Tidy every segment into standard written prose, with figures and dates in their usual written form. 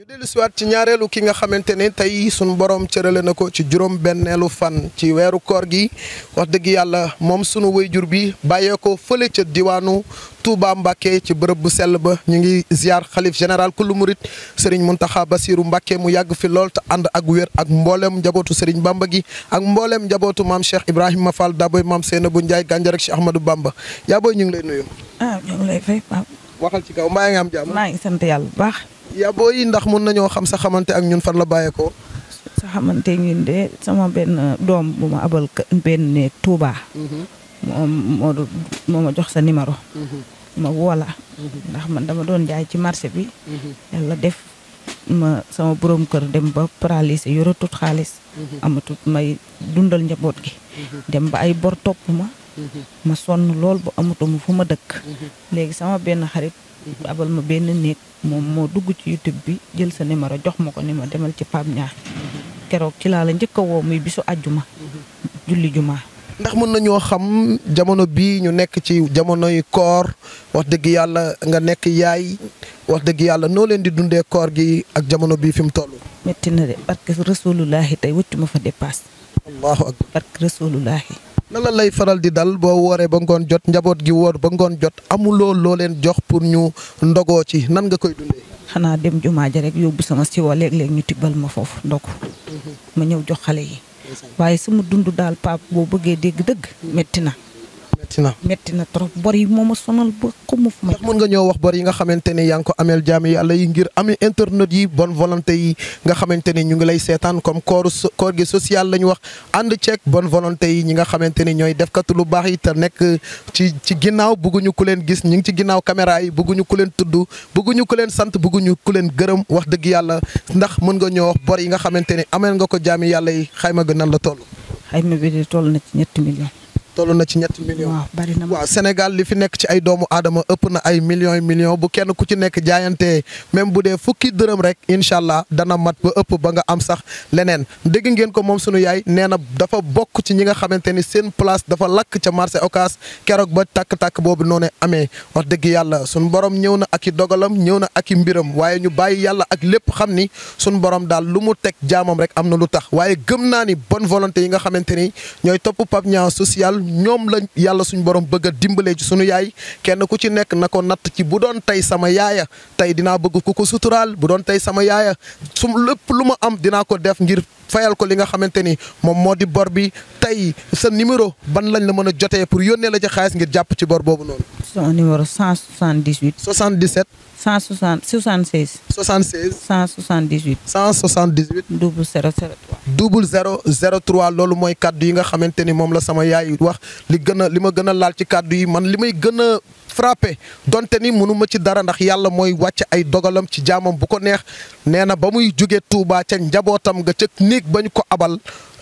dellusiwaat ci ñaareelu ki nga xamante ne tey sunu borom cërale na ko ci juróom-benneelu fan ci weeru koor gi wax dëgg yàlla moom sunu wayjur bi bàyyee ko fële ca diwaanu Touba Mbacké ci bërëb bu sell ba ñu ngi ziar xalif général kullu murit Serigne Mountakha Bassirou Mbacké mu yàgg fi lool te ànd ak wér ak mboolem njabootu Serigne Bamba gi ak mboolem njabootu maam Cheikh Ibrahima Fall Daboy maam Seynabou Ndiaye Gandiar ak Cheikh Ahmadou Bamba yaa booy ñu ngi lay nuyu. ñu ngi lay fay Pape. waxal ci kaw mbaa nga am jàmm. maa ngi sant yàlla bu baax. yaa booy ndax mun nañoo xam sa xamante ak ñun fan la bàyyeekoo. sa xamante ñun de sama benn doom bu ma abal benn néeg Touba. moo ma jox sa numéro. ma woola ndax man dama doon jaay ci marché bi. yàlla def ma sama borom kër dem ba paralysé yoratut xaalis. amatut may dundal njaboot gi. dem ba ay bor topp ma. ma sonn lool bu amatuma fu ma dëkk. léegi sama benn xarit. abal ma benn néeg moom moo dugg ci YouTube bi jël sa numéro jox ma ko ni ma demal ci Pape Niang. keroog ci laa la njëkk a woo muy bisu àjjuma. julli juma. ndax mën nañoo xam jamono bii ñu nekk ci jamonoy koor wax dëgg yàlla nga nekk yaay wax dëgg yàlla noo leen di dundee koor gi ak jamono bii fi mu toll. metti na de parce que rasulullahi tey wëccu ma fa dépasse. allahu akbar parce que rasulullahi. na la lay faral di dal boo wooree ba ngoon jot njaboot gi woor ba ngoon jot amuloo loo leen jox pour ñu ndogoo ci nan nga koy dundee. xanaa dem jumaa ja rek yóbbu sama siwo léeg-léeg ñu tibbal ma foofu ndogu. ma ñëw jox xale yi. waaye sama dund daal Pape boo bëggee dégg dëgg metti na. metti na trop bor yi moo ma sonal ba xumu fu ma. ndax mën nga ñoo wax bor yi nga xamante ne yaa ngi ko ameel jaami yàlla yi ngir amee internet yi bonne volonté yi nga xamante ne ñu ngi lay seetaan comme koor gi social la ñu wax ànd ceeg bonne volonté yi ñi nga xamante ne ñooy defkatu lu baax yi te nekk ci ginnaaw bëgguñu ku leen gis ñu ngi ci ginnaaw caméra yi bëgguñu ku leen tudd bëgguñu ku leen sant bëgguñu ku leen gërëm wax dëgg yàlla ndax mën nga ñoo wax bor yi nga xamante ne ameel nga ko jaami yàlla yi xayma ga nan la toll. xayma bi de toll na ci 7 millions. toll na ci 7 millions. waaw bari na waaw Sénégal li fi nekk ci ay doomu aadama ëpp na ay millions bu kenn ku ci nekk jaayante même bu dee fukki dërëm rek incha allah dana mat ba ëpp ba nga am sax leneen dégg ngeen ko moom sunu yaay nee na dafa bokk ci ñi nga xamante ni seen place dafa lakk ca marché Ocass keroog ba tàkk-tàkk boobu noonu amee wax dëgg yàlla sunu borom ñëw na ak i dogalam ñëw na ak i mbiram waaye ñu bàyyi yàlla ak lépp xam ni sunu borom daal lu mu teg jaamam rek am na lu tax waaye gëm naa ni bonne volonté yi nga xamante ni ñooy topp Pape Niang social ñoom lañ yàlla suñu borom bëgg a dimbalee ci sunu yaay kenn ku ci nekk na ko natt ci bu doon tey sama yaaya tey dinaa bëgg ku ko suturaal bu doon tey sama yaaya su lépp lu ma am dinaa ko def ngir fayal ko li nga xamante ni moom moo di bor bi tey sa numéro ban lañ la mën a jotee pour yónnee la ci xaalis ngir jàpp ci bor boobu noonu. son numéro 178. 77. 76. 76. 178. 178. 0003. 0003 loolu mooy kaddu yi nga xamante ni moom la sama yaay wax li ma gën a laal ci kaddu yi man li may gën a frappé donte ni mënu ma ci dara ndax yàlla mooy wàcc ay dogalam ci jaamam bu ko neex nee na ba muy jóge Touba ca njabootam nga ca néeg ba ñu ko abal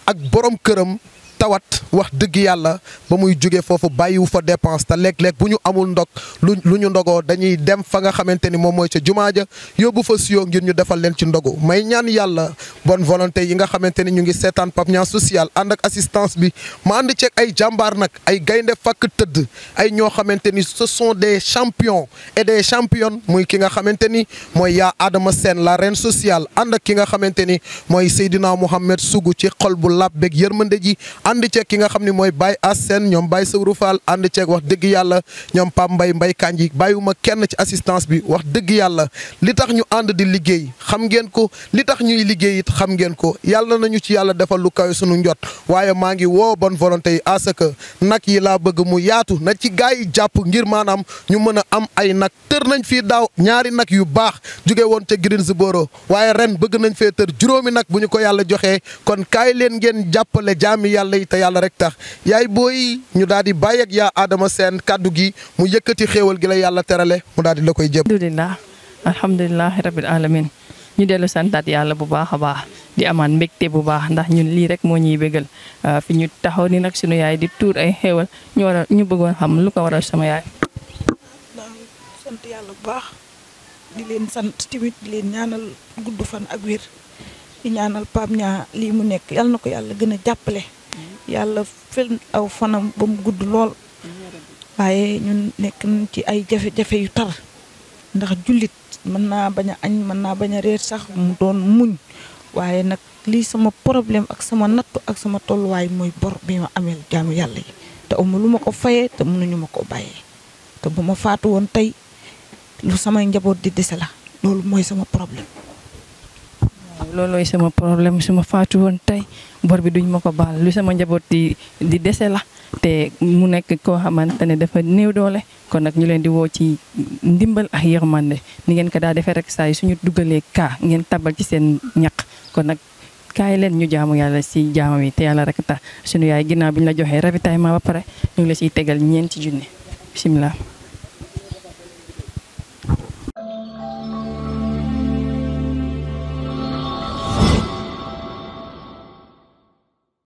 ak borom këram. tawat wax dëgg yàlla ba muy jóge foofu bàyyiwu fa dépense te léeg-léeg bu ñu amul ndog lu ñu ndogoo dañuy dem fa nga xamante ni moom mooy ca jumaa ja yóbbu fa siyoo ngir ñu defal leen ci ndogu may ñaan yàlla bonne volonté yi nga xamante ni ñu ngi seetaan Pape Niang social ànd ak assistance bi ma ànd ceeg ay jàmbaar nag ay gaynde fakk tëdd ay ñoo xamante ni ce sont des champions et des championnes muy ki nga xamante ni mooy yaa Adama Sène la reine sociale ànd ak ki nga xamante ni mooy Seydina Mouhamed Sougou ci xol bu lab beeg yërmande ji ànd ceeg ki nga xam ne mooy Baye Assène ñoom Baye Sawru Fall ànd ceeg wax dëgg yàlla ñoom Pam Mbay Kanji bàyyiwuma kenn ci assistance bi wax dëgg yàlla li tax ñu ànd di liggéey xam ngeen ko li tax ñuy liggéey it xam ngeen ko yàlla nañu ci yàlla defal lu kawe sunu njot waaye maa ngi woo bonne volonté yi à ce que nag yi laa bëgg mu yaatu na ci gaa yi jàpp ngir maanaam ñu mën a am ay nag tër nañ fii daaw ñaari nag yu baax jóge woon ca Greensboro waaye ren bëgg nañ fee tër juróomi nag bu ñu ko yàlla joxee kon kaay leen ngeen jàppale jaami yàlla yi te yàlla rek tax yaay booy ñu daal di bàyyi ak yaa Adama Sène kaddu gi mu yëkkati xéewal gi la yàlla terale mu daal di la koy jëm. alhamdulilah rabbil alamin ñu dellu santaat yàlla bu baax a baax di amaat mbégte bu baax ndax ñun lii rek moo ñuy bégal fi ñu taxaw ni nag sunu yaay di tuur ay xéewal ñu bëggoon xam lu ko waral sama yaay. sant yàlla bu baax di leen sant tamit di leen ñaanal gudd fan ak wér di ñaanal Pape Niang lii mu nekk yàlla na ko yàlla gën a jàppale. yàlla fel aw fanam ba mu gudd lool waaye ñun nekk nañ ci ay jafe-jafe yu tar ndax jullit mën naa bañ a añ mën naa bañ a reer sax mu doon muñ waaye nag lii sama problème ak sama nattu ak sama tolluwaay mooy bor bi ma ameel jaamu yàlla yi te amu lu ma ko fayee te mënuñu ma ko bàyyee te bu ma faatu woon tey lu samay njaboot di dese la loolu mooy sama problème. loolooy sama problème su ma faatu woon tey bor bi duñ ma ko baal lu sama njaboot di dese la te mu nekk koo xamante ne dafa néew doole kon nag ñu leen di woo ci ndimbal ak yërmande ni ngeen ko daa defee rek saa yi suñu dugalee kaa ngeen tabal ci seen ñaq kon nag kaay leen ñu jaamu yàlla si jaamam yi te yàlla rek tax suñu yaay ginnaaw bi ñu la joxee ravitaillement ba pare ñu ngi la siy tegal ñeenti junni bisimilah.